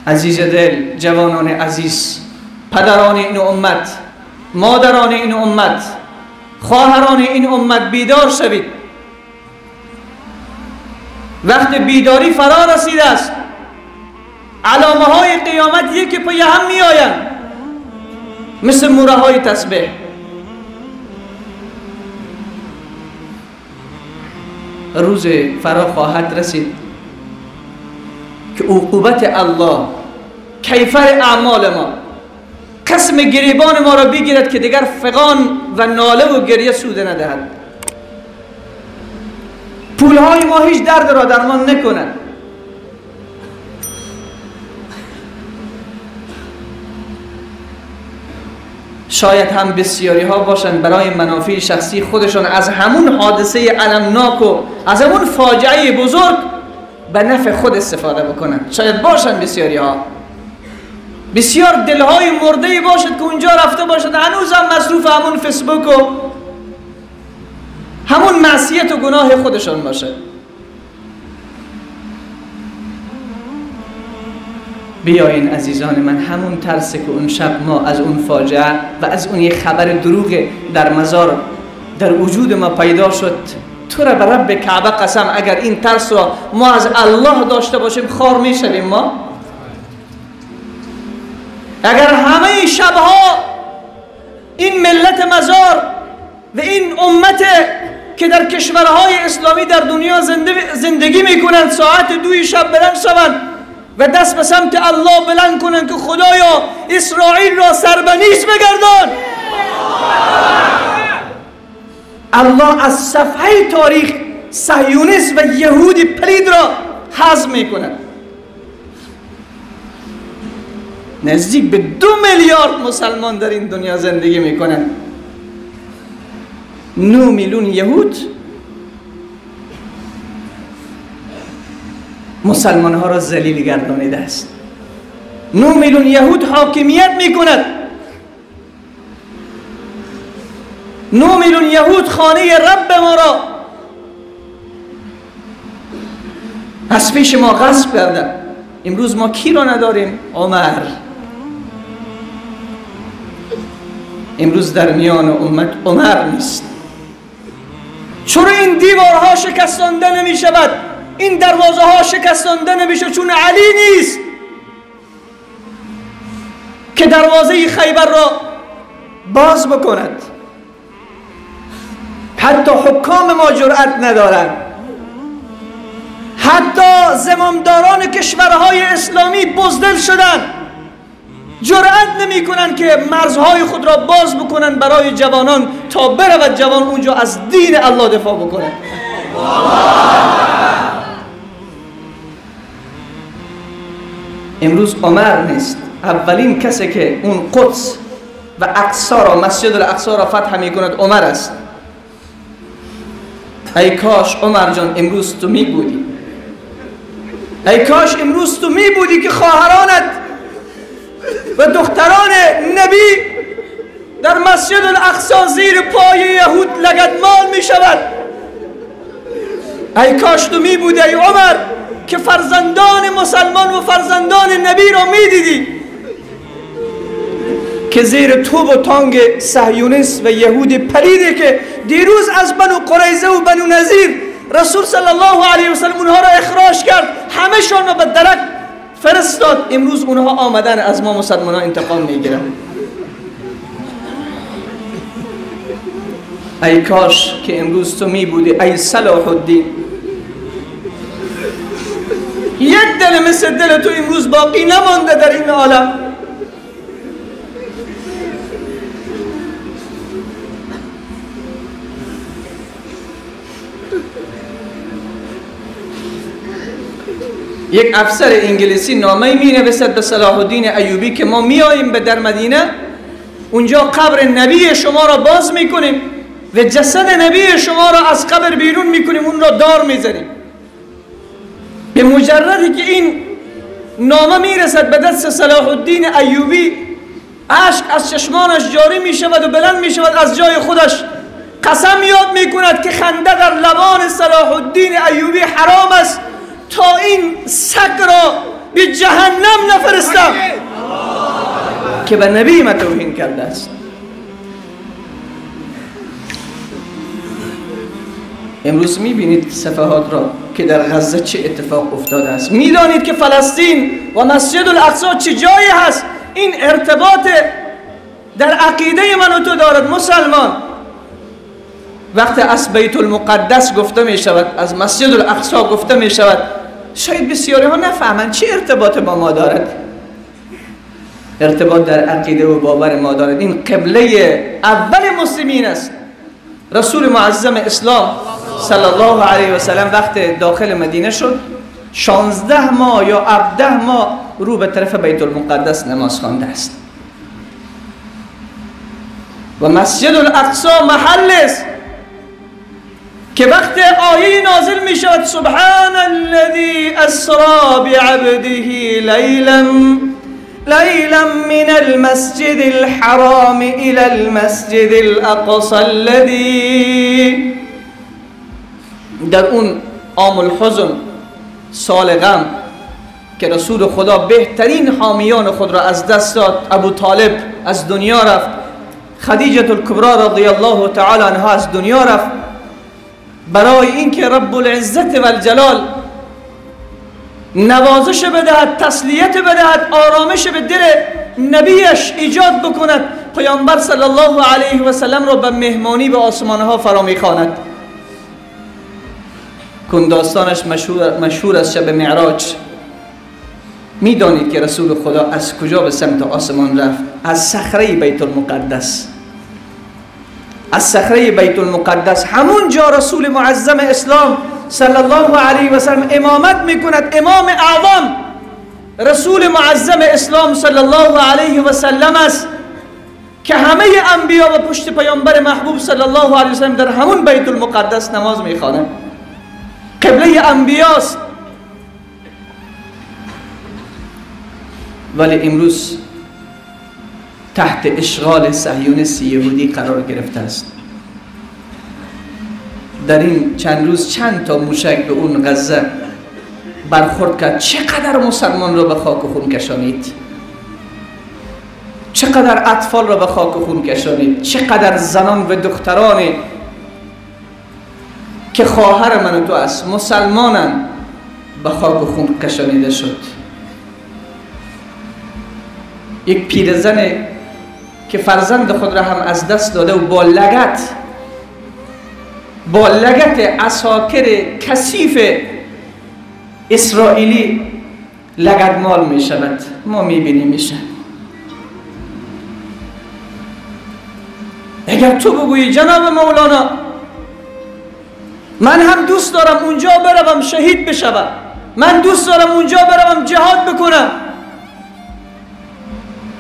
عزیز دل، جوانان عزیز، پدران این امت، مادران این امت، خواهران این امت، بیدار شوید. وقت بیداری فرا رسیده است. علامه های قیامت یکی پی هم می آیند، مثل موره های تسبیح. روز فرا خواهد رسید که عقوبت الله، کیفر اعمال ما، قسم گریبان ما را بگیرد که دیگر فغان و ناله و گریه سود ندهد. پولهای ما هیچ درد را درمان نکند. شاید هم بسیاری ها باشند برای منافع شخصی خودشان از همون حادثه المناک و از همون فاجعه بزرگ به نفع خود استفاده بکنند. شاید باشند بسیاری ها، بسیار دلهای مرده باشد که اونجا رفته باشد، هنوز هم مصروف همون فیسبوک و همون معصیت و گناه خودشان باشد. بیاین عزیزان من، همون ترس که اون شب ما از اون فاجعه و از اون یک خبر دروغ در مزار در وجود ما پیدا شد، تو را به رب کعبه قسم، اگر این ترس را ما از الله داشته باشیم خار میشویم. ما اگر همه شبها این ملت مزار و این امت که در کشورهای اسلامی در دنیا زندگی میکنند ساعت 2 شب بلند شوند و دست به سمت الله بلند کنند که خدایا اسرائیل را سربنیز بگردان، الله از صفحه تاریخ صهیونیسم و یهودی پلید را حذف میکند. نزدیک به 2 میلیارد مسلمان در این دنیا زندگی میکنند، 9 میلیون یهود مسلمان ها را ذلیل گردانیده است. 9 میلیون یهود حاکمیت میکند. 9 میلیون یهود خانه رب ما را از پیش ما غصب کرده. امروز ما کی را نداریم؟ عمر. امروز در میان امت عمر نیست. چرا این دیوارها شکستانده نمی شود؟ این دروازه ها شکستانده نمیشه؟ چون علی نیست که دروازه خیبر را باز بکند. حتی حکام ما جرأت ندارند، حتی زمامداران کشورهای اسلامی بزدل شدند، جرأت نمی کنند که مرزهای خود را باز بکنند برای جوانان تا برود جوان اونجا از دین الله دفاع بکند. امروز عمر نیست. اولین کسی که اون قدس و اقصا را، مسجد الاقصا را فتح می کند عمر است. ای کاش عمر جان امروز تو می بودی، ای کاش امروز تو می بودی که خواهرانت و دختران نبی در مسجد الاقصا زیر پای یهود لگدمال می شود. ای کاش تو می بودی ای عمر که فرزندان مسلمان و فرزندان نبی را می دیدی که زیر توپ و تانگ صهیونیست و یهود پلیده که دیروز از بنو قریظه و بنو نظیر رسول صلی الله علیه و سلم اونها را اخراج کرد، همه‌شان را به درک فرستاد، امروز اونها آمدن از ما مسلمان ها انتقام میگیرن. ای کاش که امروز تو می بودی ای صلاح الدین. یک دل مثل دل تو امروز باقی نمانده در این عالم. یک افسر انگلیسی نامه می نویسد به صلاح الدین ایوبی که ما می آییم به در مدینه، اونجا قبر نبی شما را باز می کنیم و جسد نبی شما را از قبر بیرون می کنیم، اون را دار می زنیم. به مجردی که این نامه می رسد به دست صلاح الدین ایوبی، اشک از چشمانش جاری می شود و بلند می شود از جای خودش، قسم یاد می کند که خنده در لبان صلاح الدین ایوبی حرام است تا این سگ را به جهنم نفرستم که به نبی ما توهین کرده است. امروز میبینید صفحات را که در غزه چه اتفاق افتاده است. میدانید که فلسطین و مسجد الاقصی چه جایی هست. این ارتباط در عقیده من و تو دارد. مسلمان وقتی از بیت المقدس گفته می شود، از مسجد الاقصی گفته می شود، شاید بسیاری ها نفهمند چه ارتباط با ما دارد. ارتباط در عقیده و باور ما دارد. این قبله اول مسلمین است. رسول معظم اسلام صلی الله علیه و سلم وقت داخل مدینه شد، 16 ماه یا 17 ماه رو به طرف بیت المقدس نماز خوانده است و مسجد الاقصی محل است که وقت آیه نازل می شود، سبحان الذی اسرا بعبده لیلا من المسجد الحرام الى المسجد الاقصى الذی. در اون عام الحزن، سال غم، که رسول خدا بهترین حامیان خود را از دست داد، ابو طالب از دنیا رفت، خدیجه الکبرى رضی الله تعالی عنها از دنیا رفت، برای اینکه رب العزت و الجلال نوازش بدهد، تسلیت بدهد، آرامش به دل نبیش ایجاد بکند، پیامبر صلی الله علیه و سلم را به مهمانی به آسمانها فرا میخواند. کن داستانش مشهور از شب معراج. میدانید که رسول خدا از کجا به سمت آسمان رفت؟ از صخره بیت المقدس. از صخره بیت المقدس، همون جا رسول معظم اسلام صلی الله علیه و سلم امامت میکند. امام اعظم رسول معظم اسلام صلی الله علیه و سلم است که همه انبیا و پشت پیامبر محبوب صلی الله علیه و سلم در همون بیت المقدس نماز میخوانند. قبله انبیاست. ولی امروز تحت اشغال صهیونیست یهودی قرار گرفته است. در این چند روز چند تا موشک به اون غزه برخورد کرد. چقدر مسلمان را به خاک و خون کشانید، چقدر اطفال را به خاک و خون کشانید، چقدر زنان و دختران که خواهر من و تو است، مسلمانن، به خاک و خون کشانیده شد. یک پیرزن که فرزند خود را هم از دست داده و با لگت عساکر کثیف اسرائیلی لگدمال می شود. ما می بینیم میشه. اگر تو بگویی جناب مولانا من هم دوست دارم اونجا بروم شهید بشوم، من دوست دارم اونجا بروم جهاد بکنم،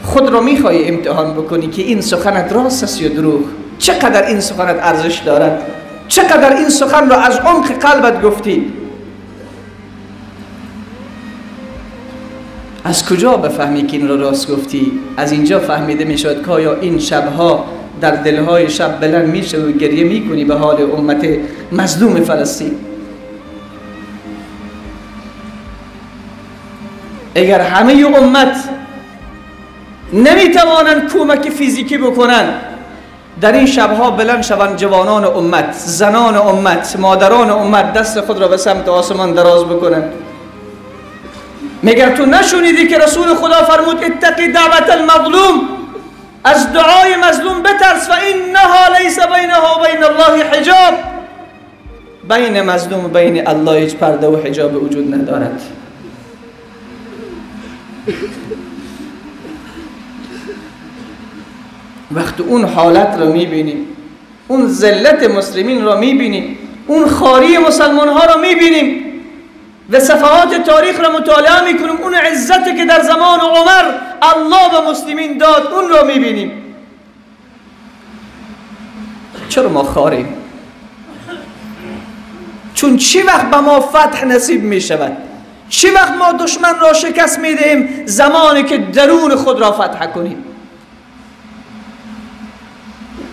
خود را میخوای امتحان بکنی که این سخنت راست است یا دروغ، چقدر این سخنت ارزش دارد، چقدر این سخن را از عمق قلبت گفتی. از کجا بفهمی که این را راست گفتی؟ از اینجا فهمیده میشود که آیا این شبها در دلهای شب بلند میشه و گریه میکنی به حال امت مظلوم فلسطین. اگر همه امت نمیتوانند کمک فیزیکی بکنن، در این شبها بلند شوند جوانان امت، زنان امت، مادران امت، دست خود را به سمت آسمان دراز بکنند. مگر تو نشنیدی که رسول خدا فرمود اتقی دعوت المظلوم، از دعای مظلوم بترس، و انها لیس بینها و بین الله حجاب. بین مظلوم و بین الله هیچ پرده و حجاب وجود ندارد. وقتی اون حالت را میبینیم، اون ذلت مسلمین را میبینیم، اون خواری مسلمان ها را میبینیم و صفحات تاریخ را مطالعه میکنیم، اون عزتی که در زمان عمر الله به مسلمین داد اون را میبینیم. چرا ما خاریم؟ چون چی وقت به ما فتح نصیب میشود؟ چی وقت ما دشمن را شکست میدهیم؟ زمانی که درون خود را فتح کنیم.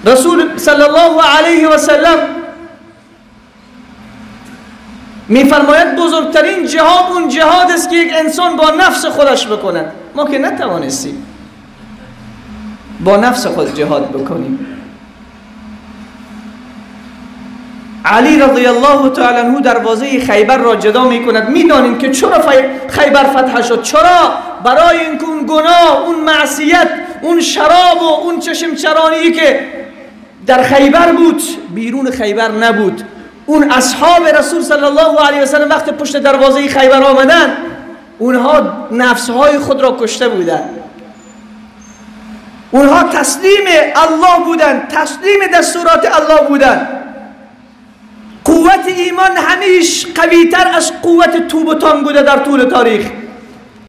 رسول صلی الله علیه و سلم میفرماید بزرگترین جهاد اون جهاد است که یک انسان با نفس خودش بکند. ما که نتوانستیم با نفس خود جهاد بکنیم. علی رضی الله تعالی عنه دروازه خیبر را جدا میکند. میدانیم که چرا خیبر فتح شد. چرا؟ برای اینکه اون گناه، اون معصیت، اون شراب و اون چشم چرانی که در خیبر بود بیرون خیبر نبود. اون اصحاب رسول صلی الله علیه و سلم وقت پشت دروازه خیبر آمدن، اونها نفسهای خود را کشته بودند، اونها تسلیم الله بودند، تسلیم دستورات الله بودند. قوت ایمان همیش قویتر از قوت توب و تانگ بوده در طول تاریخ.